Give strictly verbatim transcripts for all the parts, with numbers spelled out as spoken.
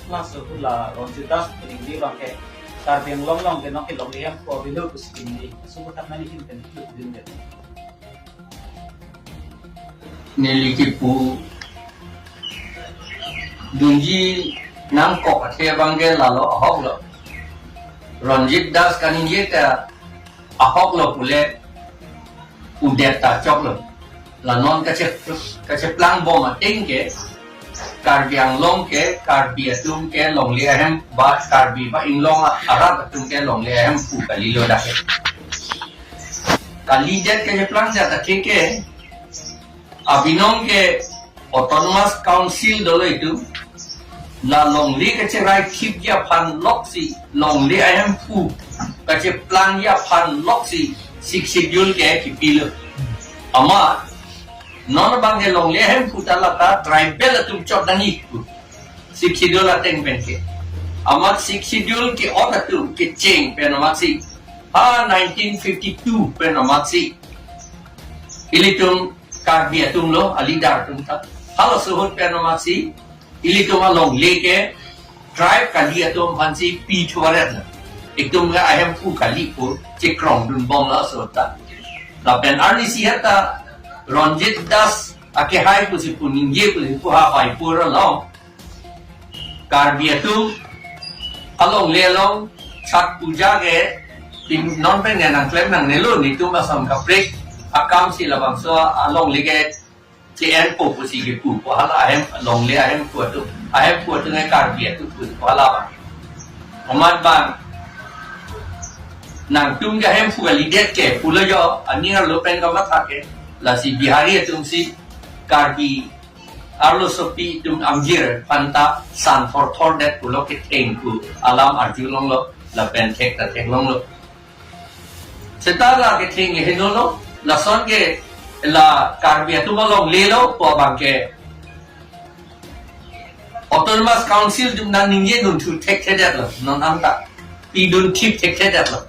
Laso ahut la Ronjit Das pu ningje abang ke Karbi Anglong along ke non ke longle ahemphu avelo pusi ningje. Laso ahut tap nani hin pen hilu din ke. Neli kepudunji nangkok athe abang ke lalo ahok lo. Ronjit Das kaningje ta ahok lo pule udet ta chok lo. La non kache, kacheplang bom ateng ke Karbi Anglong ke Karbi atum ke longle ahem ba Karbi ba inglong arat atum ke longle ahemphu kalilo dak ke. Kalidet kacheplang jat athe ke abinong ke Autonomous Council dolo itum. La longle kacherai thipji aphan loksi longle ahemphu kacheplangji aphan loksi Sixth Schedule ke kipilo. Amat non abang ke longle ahemphu ta lata tribal atum chot nangji pu. Sixth Schedule ateng pen ke. Amat Sixth Schedule ke-ot atum kecheng pen amatsi. Ha nineteen fifty-two pen amatsi. Ilitum Karbi atum lo, a-leader atum ta. Halaso ahut pen amatsi, ilitum alongle ke tribe kali atum aphansi pi thuaret lo. Itum ke ahemphu kali pu chekrongdun bom laso ta. Lapen arnisi heta Ronjit Das akehai pusi pu ningje pusi pu ha pai pura lo. Karbi atum alongle along Chhat Puja ke tim non pen nangklem nangnelo, netum asam kaprek akam si labangso alongle ke che-enpo pusi kepu pu hala ahem longle ahemphu atum, ahemphu atum ke Karbi atum pu hala abang. Amat abang nangtum ke ahemphu kalidet ke pulo jo, aning arlo pen kamatha ke, lasi Bihari atum si Karbi arlosopi atum amjir aphanta san thorthor det pulo ketheng pu alam arjulonglo, lapen thek ta theklonglo. Seta la ketheng henolo, lason ke la Karbi atum alongle lo pu abang ke Autonomous Council atum nangningjedun thu thekthedetlo, non anta pidun thip thekthedetlo.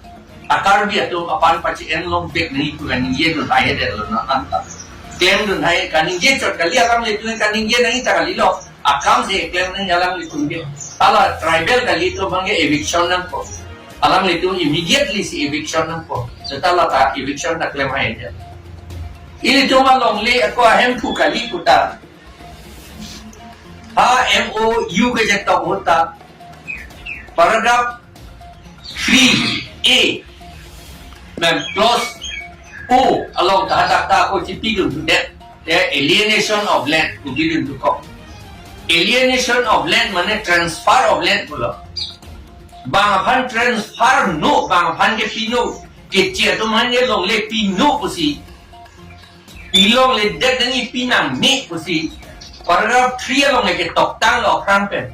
A-Karbi atum aphan pache-enlong vek nangji pu kaningjedun haihedetlo non anta. Klemdun hai kaningje chot kali, alanglitum kaningje nangji ta kalilo. Akam si klem nangji alanglitum ke. Hala tribal kali atum abang ke eviction nangpo. Alanglitum immediately si eviction nangpo. Seta lata eviction ta klem haihedet. Ilitum alongle ako ahemphu kali pu ta ha M O U kachetok ahut ta paragraph three A mem clause O along ta hadak ta ako chipidun thudet. Te alienation of land pu pidun thukok. Alienation of land mane transfer of land pulo. Bang aphan transfer no, bang aphan ke pino, keche atum aphan ke longle pino pusi, pilongledet nangji pinangme pusi paragraph three along ke toktanglo aphrang pen.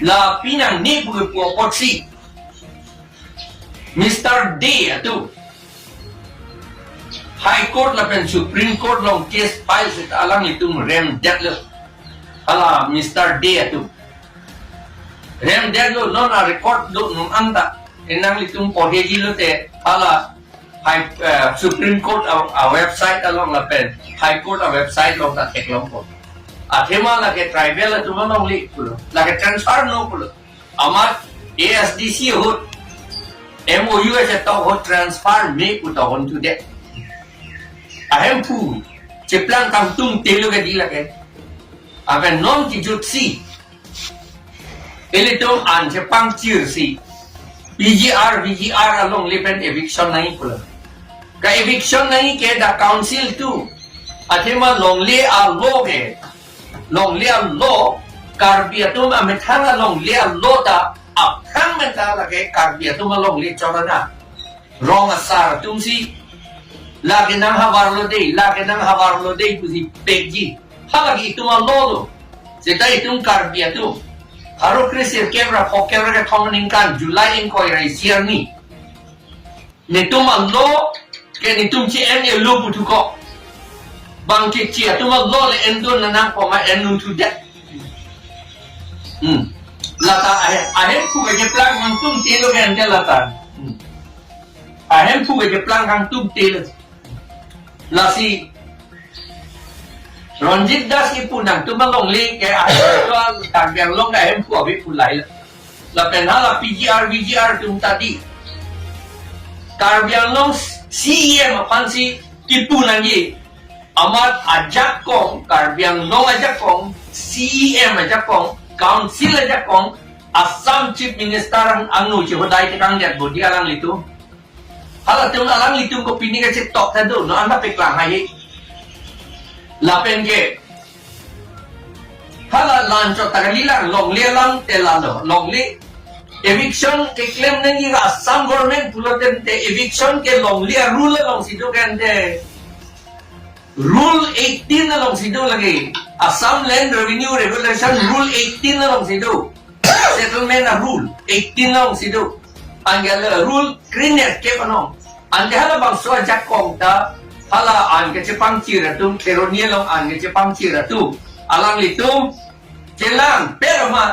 La pinangme pu kepu apotsi Mister Dey atum High Court lapen Supreme Court along case file seta alanglitum remdetlo. Hala Mister Dey atum remdetlo, non a-record do non anta. Nanglitum porhejilo te hala High, eh, Supreme Court a, a-website along lapen High Court a-website along ta theklongpo. Athema lake tribal atum alongle pulo, lake transfer no pulo. Amat A S D C ahut M O U achetok ahut transfer me pu tokon thudet. Ahemphu cheplang kangtungte lo ke di lake. Aben non kijutsi ilitum an chepangchirsi P G R, V G R alongle pen eviction nangji pulo. Ka-eviction nangji ke the council atum. Athema longle a-law ke, longle a-law, Karbi atum amethang alongle a-law ta aphrang pen ta lake Karbi atum alongle chorana. Rong asar atumsi lake nanghavarlo dei, lake nanghavarlo dei pusi pekji. Halake itum a-law lo. Seta itum Karbi atum pharo kre sirkep ra phokep ra kethom aningkan July ingkoi ra isi arni netum a-law ke netum che-en-elo pu thukok. Bang keche atum a-law le endun nangpo ma endun thudet. Hmm. Lata ahem, ahemphu kacheplang kangtungte lo ke ante lata. Hmm. Ahemphu kacheplang kangtungte lo. Lasi Ranjit Das kipu nangtum alongle ke, ah, Karbi Anglong ke ahemphu ave pu lahelo. Lapen hala P G R, V G R atum ta dei. Karbi Anglong C E M aphansi kipu nangji. Amat ajakong, Karbi Anglong ajakong, C E M ajakong, council ajakong, Assam Chief Minister ang, angno chihodai tekang det bodi alanglitum. Halatum alanglitum kopine kachetok ta do, non anta paklang hai. Lapen ke, hala la-anchot ta kalilang, longle alam te lalo, longle. Eviction keklem nangji ra Assam government pulote eviction ke longle a-rule alongsi do kente. Rule eighteen alongsi do lake. Assam Land Revenue Regulation Rule eighteen alongsi do. Settlement a-rule eighteen alongsi do. Anke la rule kre-nerkep anong. Anke halabangso ajakong ta, hala an kachepangchir atum, Kheroni along an kachepangchir atum, alanglitum chelang perma